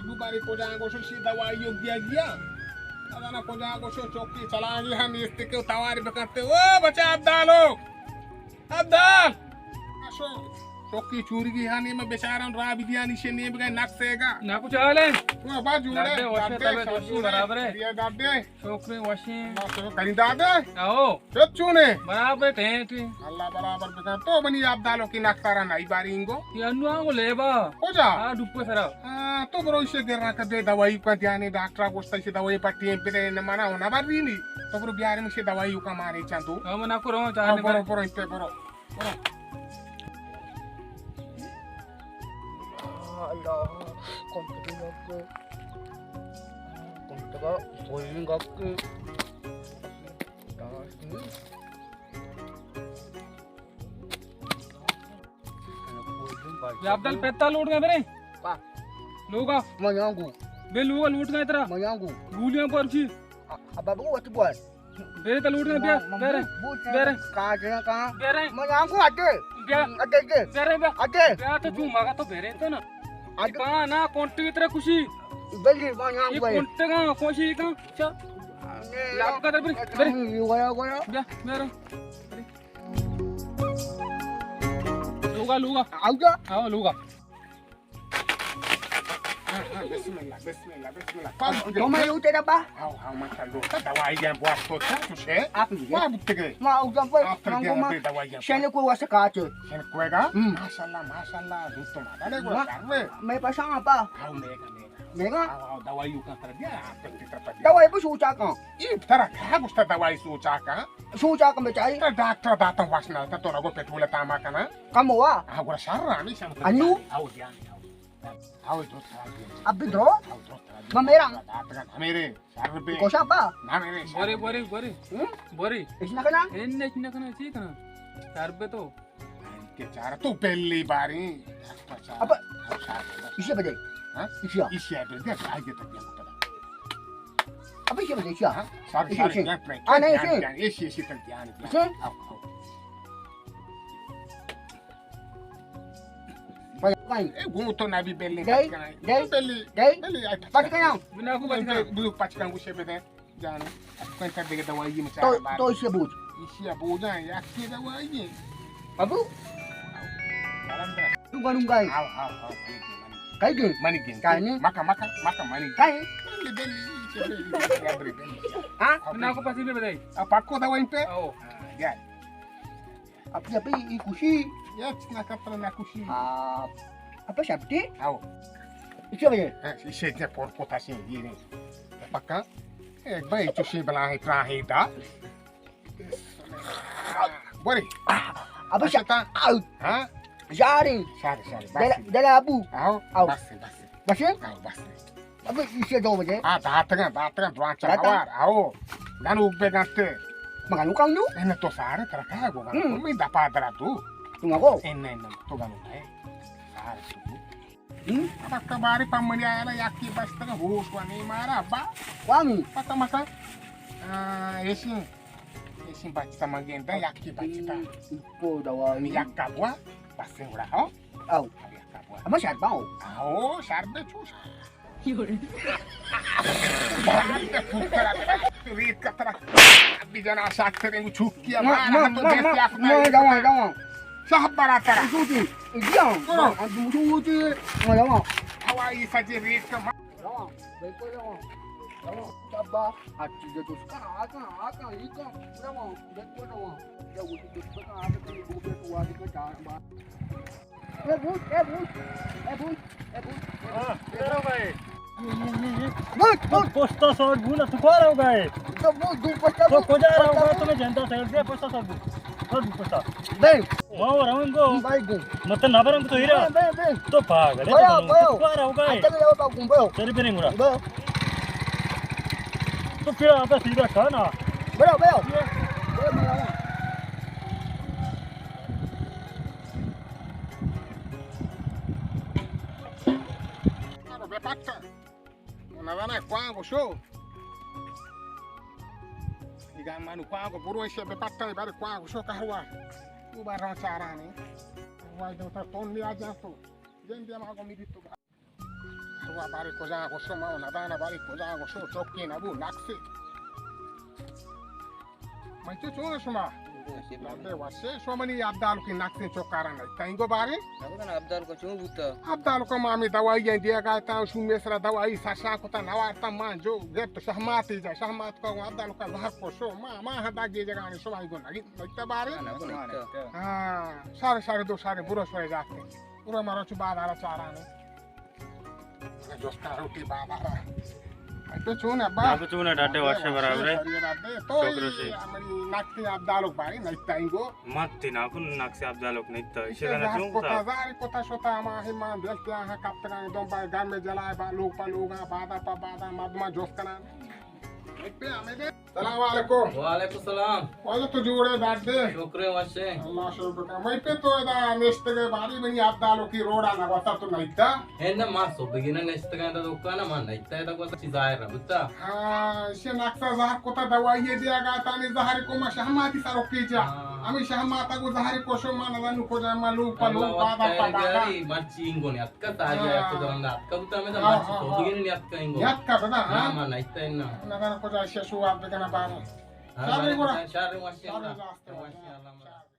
دوبارہ کجا گوشو شی دوائی یوگ دیا گیا۔ ادا نا کجا گوشو چوکی چلا گیا ہم نیست کہ توار بکتے۔ او بچا عبدالو! عبدال! اشو، چوکی چورگی ہانی میں بیچارہ را بھی دیا نیشے نیم گئے نقصے گا۔ نا کچھ حال ہے؟ او با جوڑے، دادے، وشے دادے، طبیعت وشی، شکر ہے۔ برابر ہے۔ بڑھیا دادے۔ شکر ہے، وشی۔ اللہ شکر کریں دادے۔ آؤ۔ چت چونے؟ برابر ٹھیک ہے۔ اللہ برابر بکن۔ تو منی عبدالو کی نقصارا نائی باری انگو۔ یہ انو آنگو لیبا۔ کجا؟ آ، ڈپو سرا۔ آ، تو برو اسے گرا کدے دوائی کا دیانے، ڈاکٹرا گوشتا اسے دوائی پٹی ہیں، بدے نہ منا ہونا بر رینی۔ تو برو بیارے مشے دوائی کا مارے چاندو۔ ہاں، منا کو رو چاہ آؤ، نے برو، بر۔ برو، انتے برو۔ برو۔ اللہ، کون تو گپ؟ کون تو گپ؟ یا عبدال پیتا لوٹ گئے برے؟ کا؟ لوگا۔ میں جاؤں گو۔ بے لوگا لوٹ گئے ترا۔ میں جاؤں گو۔ گولیاں پر چی؟ اب ابو وقت بول۔ بے تا لوٹ گئے بیا۔ بے رے۔ بے رے۔ کہاں جنا کہاں؟ بے رے۔ میں جاؤں گو اٹے۔ بیا۔ اٹے اٹے۔ بے رے بیا۔ اٹے۔ بیا تو چوں مگا تو بے رے تو نا۔ اٹے۔ کہاں نا کونٹی ترا خوشی۔ بلی میں جاؤں گو۔ کونٹی کا خوشی کا۔ چا۔ لاپ کا در بے۔ بے رے۔ گیا گیا۔ بیا۔ بے رے۔ لوگا، لوگا۔ آؤ جا۔ ہاں، لوگا۔ ہاں، ہاں، بسم اللہ، بسم اللہ، بسم اللہ۔ تو میں لوٹے ڈبا؟ ہاں، ہاں، ماشاءاللہ۔ تو دوائی جان بواس تو چا چوشے؟ آپ مجھے۔ ما بوتگے۔ ما آؤ جا پر آپ کر منگو دیا ما۔ دے دوائی جان۔ شنے کو واسه کاچ۔ شنے کوئے گا؟ ہم۔ ماشاءاللہ، ماشاءاللہ۔ دوست تو ماتا نے کو ما-، شر میں۔ میں پسا آپا۔ ہاں، میگا، میگا۔ میگا؟ ہاں، ہاں، دوائی کا کر دیا، آپ کر کے کر دیا۔ دوائی بس اونچا کن۔ اے ترا کہا گوشتا دوائی سوچا کن؟ سوچا کن بچائی۔ ترا ڈاکٹر داتا واشنا، تا تو نگو پیٹرول تاما کنا۔ کم ہوا؟ ہاں، گورا شر رامی شم۔ انو؟ آؤ جان، آؤ۔ آؤ، درست خراب دیا۔ اب بھی درو؟ آؤ، درست خراب دیا۔ میں میرا۔ داتگا نہ میرے، شر بے۔ کوشا با؟ نہ میرے، شر بورے، بے۔ بورے، بورے۔ ہم؟ بورے۔ اس نہ کنا؟ ان اس نہ کنا، چی کنا؟ شر بے تو۔ کہ چارہ تو پہلی باری۔ اب اسے بدے۔ ہاں؟ اسے۔ اسے بدے، آگے تک دیا مطلب۔ اب اسے بدے، اسے۔ ہاں؟ ساری، اسے، ساری، اسے۔ دھیان، دھیان، آ، نہیں، دھیان، اسے۔ دھیان، اسے، اسے تک دھیان دیا۔ اسے؟ آؤ، آؤ۔ بھائی، بھائی۔ اے گوں تو نہ بھی بیلی گئی، بچ کنا۔ گئی، بیلی، گئی۔ بیلی، آ، بچ کنا۔ بنا کو بچ کنا۔ بلو پچ کنا گوشے بدے۔ جانے، کن تا دیگه دوائی مچا تو، بار۔ تو ایشی بوجھ۔ ایشی بوجھ ہے، یا کی دوائی ہے؟ ابو؟ تو گنوں گائے۔ ہاں، ہاں، ہاں، منی گن۔ کئی گن؟ منی گن۔ کئی نہیں؟ مکا، مکا، مکا، منی گن۔ کئی؟ بلی، بلی، بلی، بلی، بلی۔ ہاں؟ نا کو پسی بھی بدائی۔ اب پکو دوائی پہ؟ او۔ ہاں، جائے۔ اپی، اپی، ای خوشی۔ یہ نہ کپڑا نہ خوشی۔ ہاں۔ اپی شپٹی؟ آؤ۔ ایشی بجے؟ ہاں، ایشی جے پور پوتا سی، یہ نہیں۔ پکا؟ ایک بھائی چوشی بلا ہے، ترا ہے دا۔ بوری۔ ابھی اچھا شا-، تا؟ آؤ۔ ہاں؟ شاری۔ شاری، شاری، بس۔ دل، دل ابو۔ آؤ، آؤ۔ بس، بس۔ بس؟ آؤ، بس۔ ابھی اسے دو بجے۔ آ، داتگاں، داتگاں، دراں داتگاں؟ چاوار، آؤ۔ گن اوک بے گنتے۔ مگنو کاؤں نو؟ اے نہ تو سارے ترکا گو گن۔ ہم۔ میں دپا درا تو۔ تو مگو؟ اے نہ، نہ، تو گنو ہے۔ سارے تو۔ ہم؟ اب کباری پمنی آیا نا، یکی بستگا ہوش و نی مارا، با۔ وامی؟ پتہ مکا۔ آ، ایشی، ایشی بچتا مگین دا، یکی بچتا۔ کو دوا؟ یکا بوا، بس گڑا، ہاں؟ آؤ۔ اب یکا بوا۔ اما شربا ہو؟ آؤ، شربے چوش۔ ریت کترا۔ ابھی جنا شاکتریں چوکی ما، ما، ما، ما، ما، دوا، دوا۔ صاحب برا ترا۔ جوتی، جان۔ برو۔ جوتی، ما دوا۔ ہوائی سجے ریت کا ما۔ دوا، بالکل دوا۔ دوا، ڈبا، ہر چیز تو اس کا، آ کا، آ کا، یہ کا، دوا، بالکل دوا۔ یا وہ تو اس کا، آ کا، وہ تو آ کا، چار بار۔ اے بوت، اے بوت، اے بوت، اے بوت۔ ہاں، کجا رو گئے؟ بوت، بوت۔ پشتا سوار بونا، تو کجا رو گئے؟ تو بوت، دو پشتا تو بوت، کجا رو پشتا گئے؟ بوت۔ تمہیں جنتا سیل دے، پشتا سوار بوت۔ سوار بوت پشتا۔ بے۔ ما وہ رہوں گو۔ بھائی بے۔ مت نہ برم تو ہیرا۔ بے، بے، بے۔ تو پاگل ہے، بے، تو بے۔ تو کجا رو گئے؟ اچھا، بے، بے، بے۔ چل پھریں گڑا۔ بے۔ تو پھر آتا سیدھا کھانا۔ بے، بے۔ بے، بے۔ بے پکا۔ نہ زاناں کوانگو شو۔ دیگہ منو کوانگو برو ایشی بہ پٹائی بارے کوانگو شو کہوا۔ تو بار رہا چارانے۔ واجہ تو تون نیا جان تو۔ جن دیا ماگو میری تو۔ بارے کجا گوشو، ما ندانا بارے کجا گوشو، چوکی نبو، نقصی. من تو چون شما؟ بابے واسے شما منی عبدالکی نقصی چوکارا نہیں. تینگو بارے؟ نبودن عبدالکو چون بوتا؟ عبدالکو ما می دوائی ہیں دیا گا تا، شو می سرا دوائی سرشان کتا نوارتا، من جو گپت شہماتی جا، شہمات کو عبدالکو زہر کو شو، ما، ما ہدا گی جگانی شما گو نگی، نہیں بارے؟ نبو نہیں. ہاں، شار، شار دو شار برو شوئے جاتے. برو مرو چو بازارا چارانے. جوست کناں روٹی بابا را. تو چون ابا؟ ابا چون ڈاڈے واشے برابر ہے. تو شکر سے. منی نقصی عبدالک بارے نہیں تائیں گو. مت تی ناکن نقصی عبدالک نہیں تا. اسے کنا چون کتا؟ زاری کتا شتا ما ہی مان دل کیا ہاں کپتگاں دم با گھر میں جلائے با لوگ پا لوگا بادا پا بادا مردما جوست کناں. سلام علیکم. وعلیکم السلام. واجہ تو جوڑے ڈاڈے؟ شکر ہے وشے. اللہ شکر کا. میں پہ تو ادا نشتگے باری منی عبدالکی روڈا نہ وتا تو نہیں تا. ہے نا ما صبح کی نا نشتگے دا دکان ما نہیں تا دا کو چیز ظاہر ہے بتا. ہاں، اسے نقصہ زہر کتا دوائی دیا گا تانی زہر کو ما شہماتی سرو کی جا. ہاں. ہمیں شہماتا کو زہر کو شو ما نہ کو جا ما لو پلو اللہ بادا وقت پا ہے بادا. گری مرچی انگو نے اتکا تاجا ہاں. اتکا درندا اتکا بتا میں دا ہاں، مرچی ہاں، صبح ہاں. کی نا اتکا انگو. یاد کا بدا؟ نا، ہاں؟ ما نشتا ہے نا. نظر کجا شیشو آپ بکنا بارے. ہاں، شارے ما گورا. شارے واشے شارے اللہ. راستے واشے اللہ.